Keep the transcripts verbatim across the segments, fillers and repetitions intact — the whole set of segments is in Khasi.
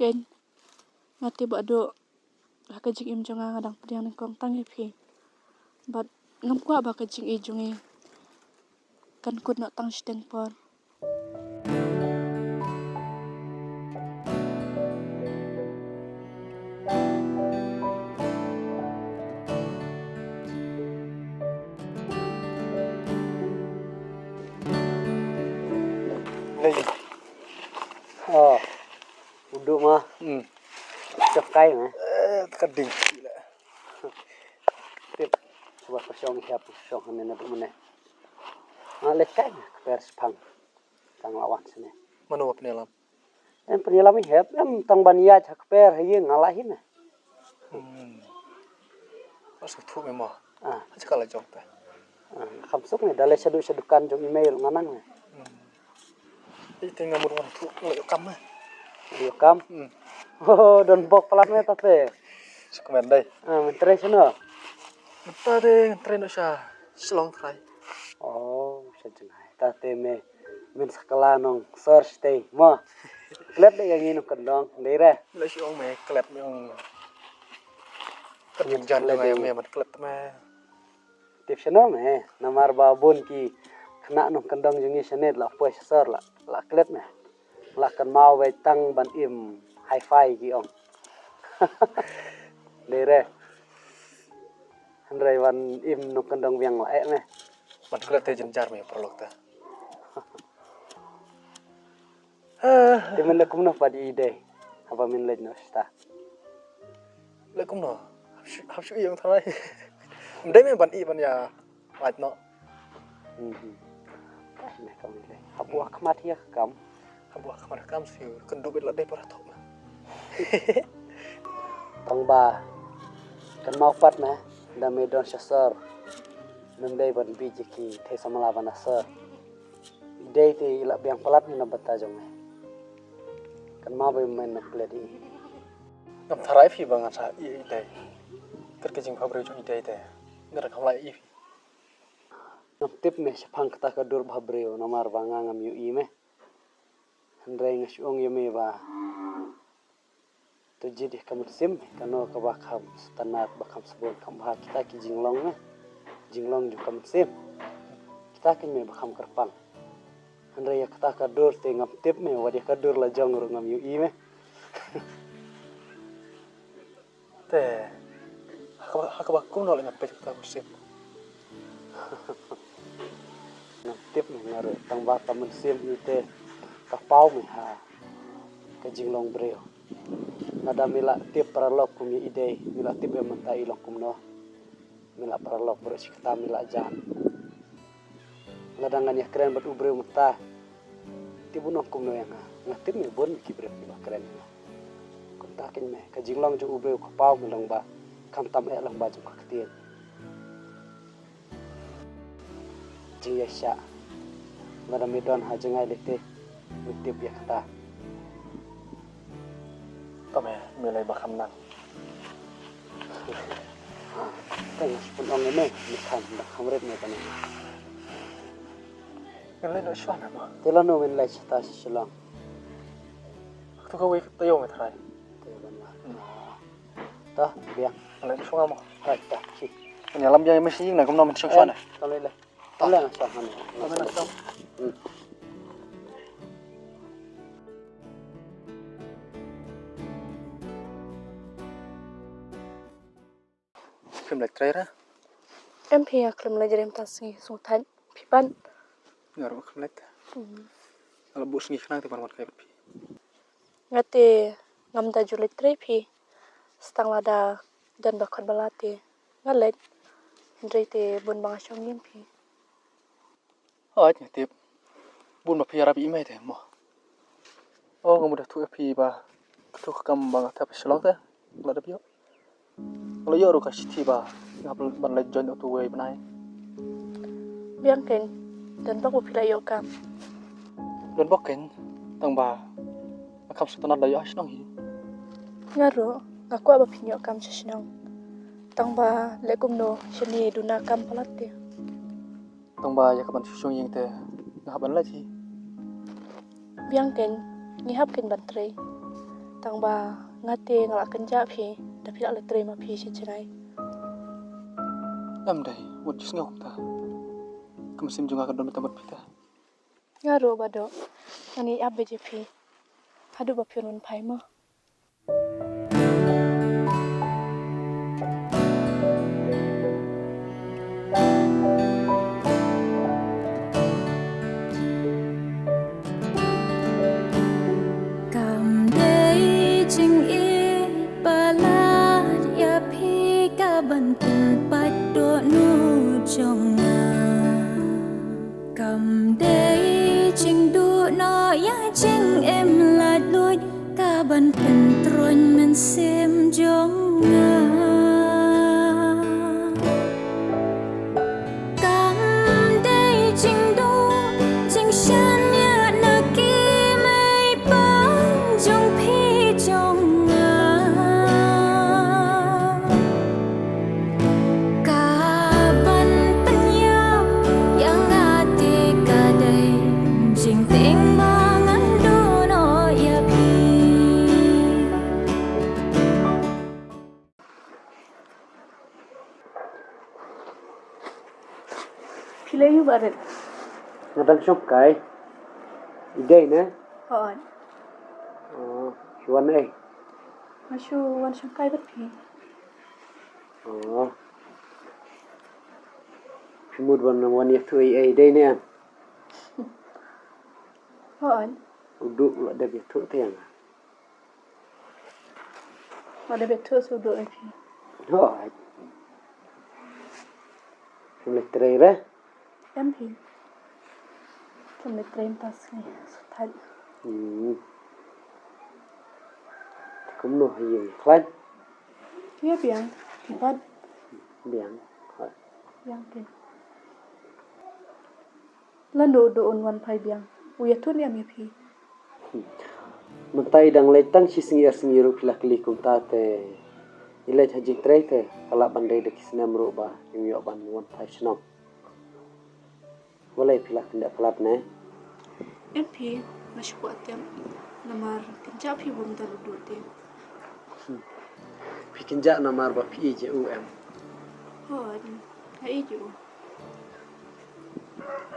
Keiñ, nga tip ba haduh ha ka jingim jong nga nga dang pdiang nyngkong tang ïa phi. Bad ngam kwah ba ka jingïeit jong ngi kan kut noh tang shiteng por. Lei. Oh. U Duh ma. Hmm. Chok kai ma. Eh, ka ding. Tip. Shuwa ka shong hiap shong hangne na Duh mane. Nga leit kai ma. Kper shipang. Tang la wan shane. Mano ba pynïalam? Em pynïalam i hep, em tang ban ïaid ha kper ha ïing nga la hi ma. Hmm. Ba suk thuh me mo. Ah. Ha ka la jong te. Ah, kham suk ne, da leit sha duh sha dukan jong i mei ruh nga nang ne. Hmm. Ite nga mut wan thuh, nga ïoh kam ne. Ïoh kam? Hmm. Oh, don bok palat me ta te. Suk men dei. Ah, men trei shano? Mynta te ngan trei noh sha Shillong trai. Oh, sha jngai. Ta te me. Men sa kylla nong sor shtei. Mo. Klet de ïa ngi nong kyndong. Dei re. La shi ong me klet me ong. Kan jan ïa me man klet me. Tip shano me, namar ba bun ki khynnah nongkyndong jong ngi shane la poi sha sor la, la klet me. La kynmaw wei tang ban im hi-fi ki ong. Dei re. Hynrei ban im nongkyndong biang la eh me. Ban klet te jynjar me paralok te. Te men leh kumno pat ïa i dei haba men leit noh shata? Leh kumno? Hap shu, hap shu ïeng tharai. Ym dei me ban i ban ïa lait noh. Mhm. Ai me kam leh. Hap buh khmat ïa ka kam. Hap buh khmat kam shu kynduh beit la dei para thok ma. Tang ba kynmaw pat me da me don sha sor. Ym dei ban bit ïa ki thei samla ban asor. I dei te i la biang palat na bynta jong me. Kynmaw ba men nang klet i. Ngam tharai phi ba ngan sa i i dei. Kat ka jingpha briew jong i dei te. Ngan ra kham lai i phi. Ngam tip me shaphang kata ka dur bha briew namar ba nga ngam ïohi me. Hynrei nga shu ong ïa me ba to jied ïa ka mynsiem, kano kaba kham sngewtynnat, ba kham sbun, kham bha kita ki jinglong ne. Jinglong jong ka mynsiem. Kita keiñ me ba kham kyrpang. Hynrei ïa kata ka dur te ngam tip me, wat ïa ka dur la jong ruh ngam ïohi me. Te ha kaba, ha kaba kumno la ngam peit kata ka mynsiem. Ngam tip me nga ruh tang ba ka mynsiem hi te ka paw me ha ka jinglong briew. Lada me la tip paralok kum ïa i dei, me la tip em mynta i long kumno. Me la paralok baroh shi katta me la jan. Lada ngan ïakren bad u briew mynta, te bun ong kumno ïa nga. Nga tip me bun ki briew kiba kren ïa nga. Kumta keiñ me, ka jinglong jong u briew ka paw me long ba khamtam eh long ba jong ka ktien. Jingïaishah. Lada me don ha jngai lei te me tip ïa kata. Tang me, me lei ba kham nang. Tang shu pynong ïa me, me kham, me kham rit me tang. Me lei noh shuwa me mo. Te lano men leit shata sha Shillong? Tu kawei ka taïew me tharai. Te ban la. Hmm. Ta biang. Leit shuwa mo. Hai ta ki. Ïalam biang ïa me sha ïing na kumno men shuwa shuwa na. Kam leit leh. Kam leit na shuwa shuwa na. Kam leit na shuwa. Hmm. Phim leit trei ra? Em phi ïa khlem leit jrem ta sngi sngewthuh phi pan. Nga ruh khlem leit. Hmm. Nga la buh sngi khnang te ban wan kai bad phi. Nga te ngam da ju leit trei phi. Stang lada don ba khot ba la te nga leit. Hynrei te bun ba nga shong ïing phi. Hooid nga tip. Bun ba phi ïarap ïa i mei te mo. O nga mut da thuh ïa phi ba katu ka kam ba nga thep ha Shillong te nga la dep ïoh. Nga la ïoh ruh ka shithi ba nga hap ban leit join utu uwei u bnai. Biang keiñ, don bok ba phi la ïoh kam. Don bok keiñ, tang ba nga kham sngewtynnat la ïoh ha shnong hi. Nga ruh nga kwah ba phin ïoh kam sha shnong. Tang ba leh kumno shane duna kam palat te. Tang ba ïa ka ban shu shong ïing te nga hap ban leit hi. Biang keiñ, ngi hap keiñ ban trei. Tang ba nga te nga la kynjah phi, da phi la leit trei ma phi shi jngai. Em dei, wat ju sngew kumta. Ka mynsiem jong nga ka don beit tang bad phi te. Nga ruh Bah Doh, ngan ïai ap beit ïa phi haduh ba phi wan phai mo. Kam dei jingïeit palat ïa phi ka ban pynpait dohnud jong nga. Kam dei jingduh noh ïa jingim laitluid ka ban pyntroiñ mynsiem jong nga. Kam dei jingduh jingshaniah na ki mei pang jong phi jong nga. Ka ban pynïap ïa nga te ka dei jingtieng ba ngan duh noh ïa phi. Phi la ïoh barit? Nga dang shong kai. I dei ne? Hooid. Oh, shu wan ei? Nga shu wan shong kai bad phi. Oh. Phi mut ban wan ïathuh ei ei, dei ne em? Hooid. U Duh u la dep ïathuh te ïa nga. Wat da bet thuh shu duh ïa phi. Hooid. Phim leit trei re? Em phi. Phim leit trei mynta sngi. Shu thait. Hmm. Te kumno ha ïing khlaiñ? Ïa biang. Phi pat? Biang. Hooid. Biang phi. Lano u Duh un wan phai biang? U ïathuh ne em ïa phi? Mynta i dang leit tang shi sngi ar sngi ruh phi la kylli kumta te. I leit ha jingtrei te ka lah ban dei da ki snem ruh ba im ïoh ban wan phai shnong. Balei phi la kynjah palat ne? Em phi, nga shu kwah tip. Namar kynjah phi bun da u Duh te. Phi kynjah namar ba phi ïeit ïa u em? Hooid, nga ïeit ïa u.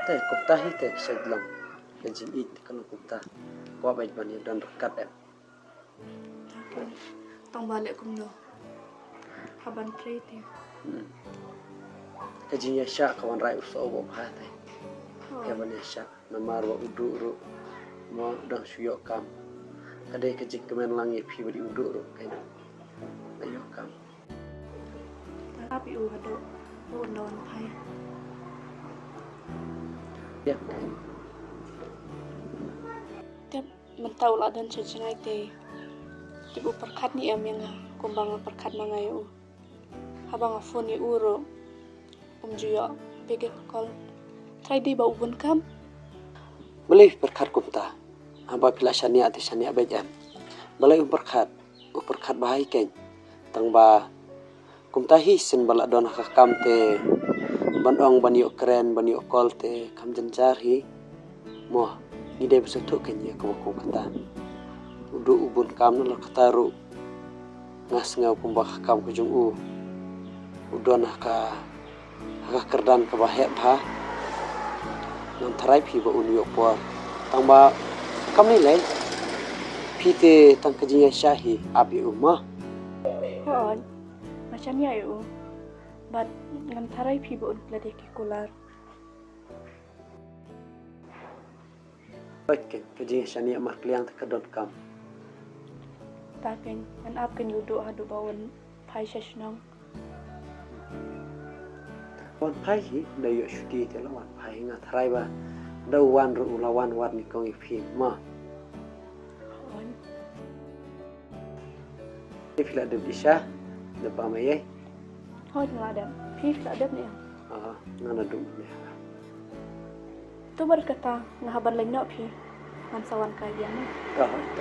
Te kumta hi te ka sait long. Ka jingïeit te ka long kumta. Kwah beit ban ïadon ryngkat em? Tang ba leh kumno? Hap ban trei te. Hmm. Ka jingïaishah ka wanrah u soh u bha te. Hooid. Ka ban ïaishah. Namar ba u Duh ruh mo u dang shu ïoh kam. Ka dei ka jingkmen lang ïa phi bad u Duh ruh, ka la ïoh kam. Ap ïa u haduh ba un da wan phai. Ïa. Tip mynta u la don sha jngai te. Tip u pyrkhat ne em ïa nga kumba nga pyrkhat ma nga ïa u. Haba nga phone ïa u ruh um ju ïoh pick ïa ka call. Trai dei ba u bun kam. Balei phi pyrkhat kumta? Haba phi la shaniah te shaniah beit em? Balei um pyrkhat? U pyrkhat bha hi keiñ. Tang ba kumta hi shen ba la don ha ka kam te ban ong ban ïoh kren ban ïoh call te kam jynjar hi. Mo, ngi dei ban sngewthuh keiñ ïa kaba kum kata. U Duh u bun kam na la kata ruh. Nga sngew kumba ka kam ka jong u u don ha ka, ha ka kyrdan kaba heh bha. Ngan tharai phi ba un ïoh por. Tang ba kam ne lei phi te tang ka jingïaishah hi ap ïa u mo. Hooid, nga shaniah ïa u. Bad ngan tharai phi ba un klet ïa ki kular. Hooid keiñ, ka jingïashaniah markylliang te ka donkam. Ta keiñ, ngan ap keiñ ïa u Duh haduh ba un phai sha shnong. Wan phai hi, da ïoh shuti te la wan phai hi, nga tharai ba da u wan ruh u la wan wat nyngkong ïa phi ma. Hooid. Te phi la dep Isha, dep ba ma ïa. Hooid nga la dep. Phi phi la dep ne em? Ah, nga la dep ne. To bad kata nga hap ban leit noh phi. Ngan sa wan kai biang ne. Ah, hooid.